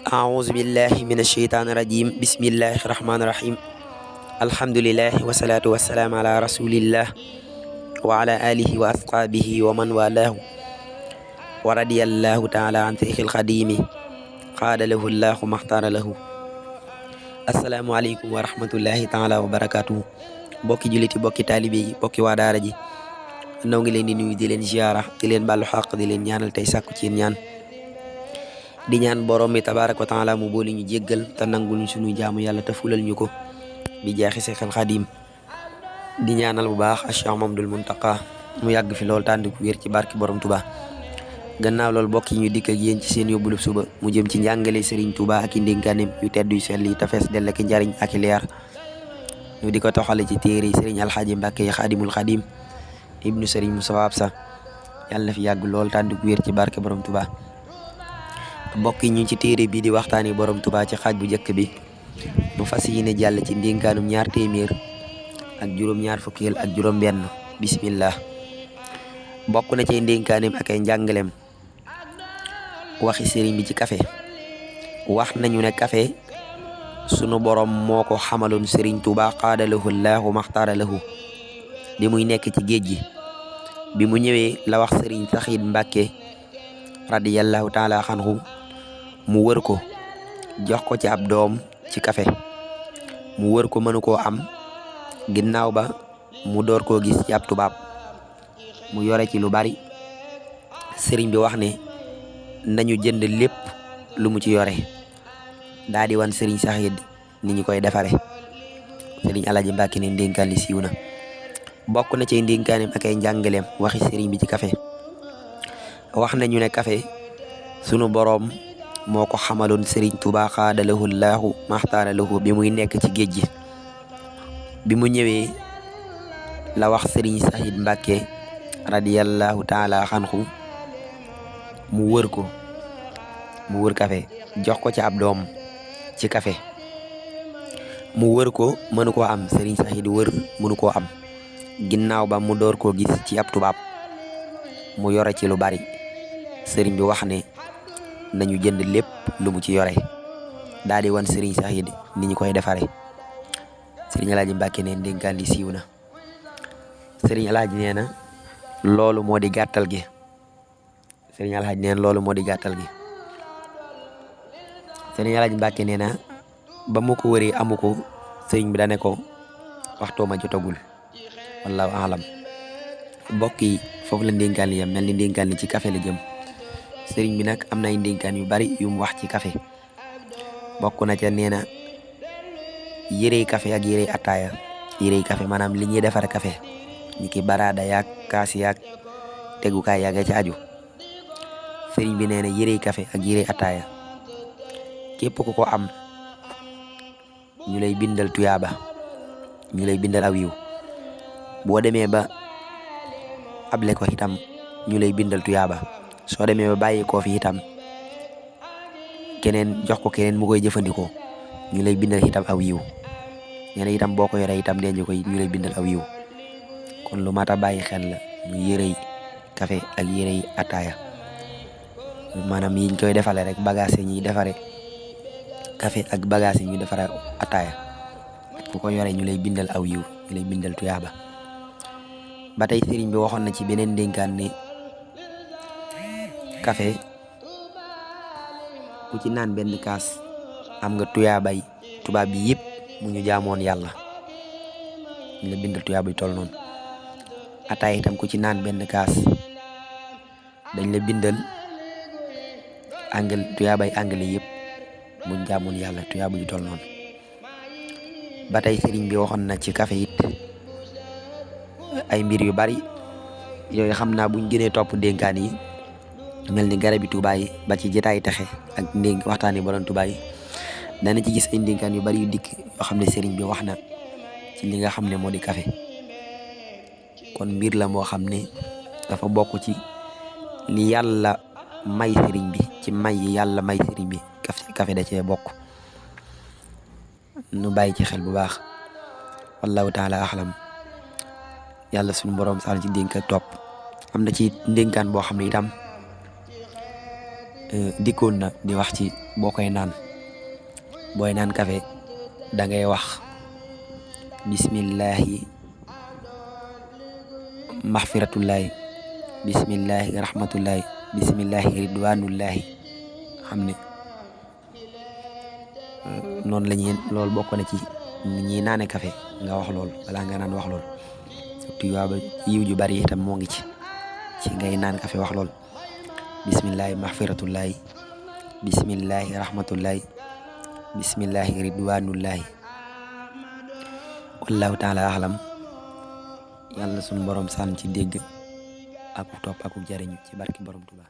أعوذ بالله من الشيطان الرجيم بسم الله الرحمن الرحيم الحمد لله والصلاة والسلام على رسول الله وعلى آله وأصحابه ومن والاه ورضي الله تعالى عن شيخ الخديم قال له الله ما اختار له السلام عليكم ورحمة الله تعالى وبركاته bokki juliti bokki taalibe yi bokki waa daara ji noo ngi leen di nuyu di leen ziyaara di leen bàllu xaq di leen ñaanal tey sàkku ci ñaan di ñaan borom mi tabaaraka wa taala mu boole ñu jéggal te nangul ñu suñu jaamu yàlla te fulal ñu ko bi jaaxi Seexal Xadiim di ñaanal bu baax Cheikh Mamadul Muntaqa mu yàgg fi lool tànd ku wér ci barki borom Tuba gannaaw loolu bokk yi ñu dikk ak yéen ci seen yóbbulu suba mu jëm ci njàngale Serigne Touba ak i ndénkaaneem yu tedd yu sell yi te fees dell ak njariñ ak i leer ñu di ko toxale ci téere Serigne Alxaaji Mbàkke Xaadimul Xadiim ibnu Serigne Moustapha Absa yàlla na fi yàgg lool tànd ku wér ci barke borom Tuba mbokk yi ñu ci téere bii di waxtaani borom Tuba ci xaaj bu njëkk bi mu fas yéene jàll ci ndénkaanum ñaar téeméer ak juróom-ñaar fukkeel ak juróom-benn bismillah bokk na ci ndénkaaneem ak ay njàngaleem waxi sëriñ bi ci kafe wax nañu ne kafe sunu borom moo ko xamaloon sëriñ Tuba qaadalahu llaahu maxtaara lahu bi muy nekk ci géej gi bi mu ñëwee la wax sëriñ Saxiid Mbàkke radiyallahu taala anhu mu wër ko jox ko ci ab doom ci kafe mu wër ko mënu koo am ginnaaw ba mu door koo gis ci ab tubaab mu yore ci lu bari sëriñ bi wax ne nañu jënd lépp lu mu ci yore daa di wan sëriñ Saxiid ni ñu koy defare sëriñ Alaaji Mbàkke ne ndénkaan li siiw na bokk na ci ndénkaaneem ak ay njàngaleem waxi sëriñ bi ci kafe wax nañu ne kafe sunu boroom moo ko xamaloon sëriñ Tuubaa xaadalahu llaahu maxtaara lahu bi muy nekk ci géej gi bi mu ñëwee la wax sëriñ Saxiid Mbàkke radiyallahu taala anhu mu wër ko mu wër kafe jox ko ci ab doom ci kafe mu wër ko mënu koo am sëriñ Saxiid wër mënu koo am ginnaaw ba mu door koo gis ci ab tubaab mu yore ci lu bari sëriñ bi wax ne nañu jënd lépp lu mu ci yore daal di wan sëriñ Saxiid ni ñu koy defare sëriñ Alaaji Mbàkke ne ndénkaan li siiw na sëriñ Alaaji nee na loolu moo di gàttal gi sëriñ Alaaji nee na loolu moo di gàttal gi sëriñ Alaaji Mbàkke nee na ba mu ko wëree amu ko sëriñ bi dane ko waxtoo ma jotagul wallaahu alam mbokk yi foofu la ndénkaan li yam mel ni ndénkaan li ci kafe la jëm sëriñ bi nag am na ay ndénkaan yu bari yu mu wax ci kafe bokk na ca nee na yërey kafe ak yërey ataaya yërey kafe maanaam li ñuy defar kafe ñi ki baraada yaag kaas yaag tegukaay yaag ci aju sëriñ bi nee na yërey kafe ak yërey ataaya képp ku ko am ñu lay bindal tuyaaba ñu lay bindal aw yiw boo demee ba able ko itam ñu lay bindal tuyaaba soo demee ba bàyyi koo fi itam keneen jox ko keneen mu koy jëfandikoo ñu lay bindal itam aw yiw ñeneen itam boo ko yoree itam denc ko ñu lay bindal aw yiw kon lu mat a bàyyi xel la ñu yërey kafe ak yërey ataaya maanaam yiñ koy defale rek bagage yi ñuy defare kafe ak bagage yi ñu defare ataaya ku ko yore ñu lay bindal aw yiw ñu lay bindal tuyaaba ba tey sëriñ bi waxoon na ci beneen dénkaan ne kafe ku ci naan benn kaas am nga tuyaabay tubaab bi yëpp mu ñu jaamoon yàlla ñu la bindal tuyaaba yu toll noonu ataay itam ku ci naan benn kaas dañ la bindal tuyaabay anglais yëpp mu ñu jaamoon yàlla tuyaaba yu toll noonu ba tey sëriñ bi waxoon na ci kafe it ay mbir yu bari yooyu xam naa buñ gënee topp dénkaan yi mel ni garabi Tuubaa yi ba ci jotaay texe ak ndénk waxtaani borom Tuubaa yi dana ci gis ay ndénkaan yu bari yu dikk yoo xam ne sëriñ bi wax na ci li nga xam ne moo di kafe kon mbir la moo xam ne dafa bokk ci li yàlla may sëriñ bi ci may yi yàlla may sëriñ bi kafe da cee bokk nu bàyyi ci xel bu baax wallahu taala axlam yàlla suñu borom saal ci dénk ak topp am na ci ndénkaan boo xam ne itam dikkoon na di wax ci boo koy naan booy naan kafe da ngay wax bismillahi maxfiratullahi bismillahi rahmatullahi bismillahi ridwanullahi xam ne noonu la ñuy loolu bokk na ci ni ñuy naane kafe nga wax lool balaa nga naan wax lool tuyaaba yiw ju bari itam moo ngi ci ngay naan kafe wax lool bismillahi maxfiratullahi bismillahi rahmatullahi bismillahi ridwanullahi wallahu taala axlam yàlla sunu borom sànn ci dégg ak topp ak jariñu ci barki borom Tuubaa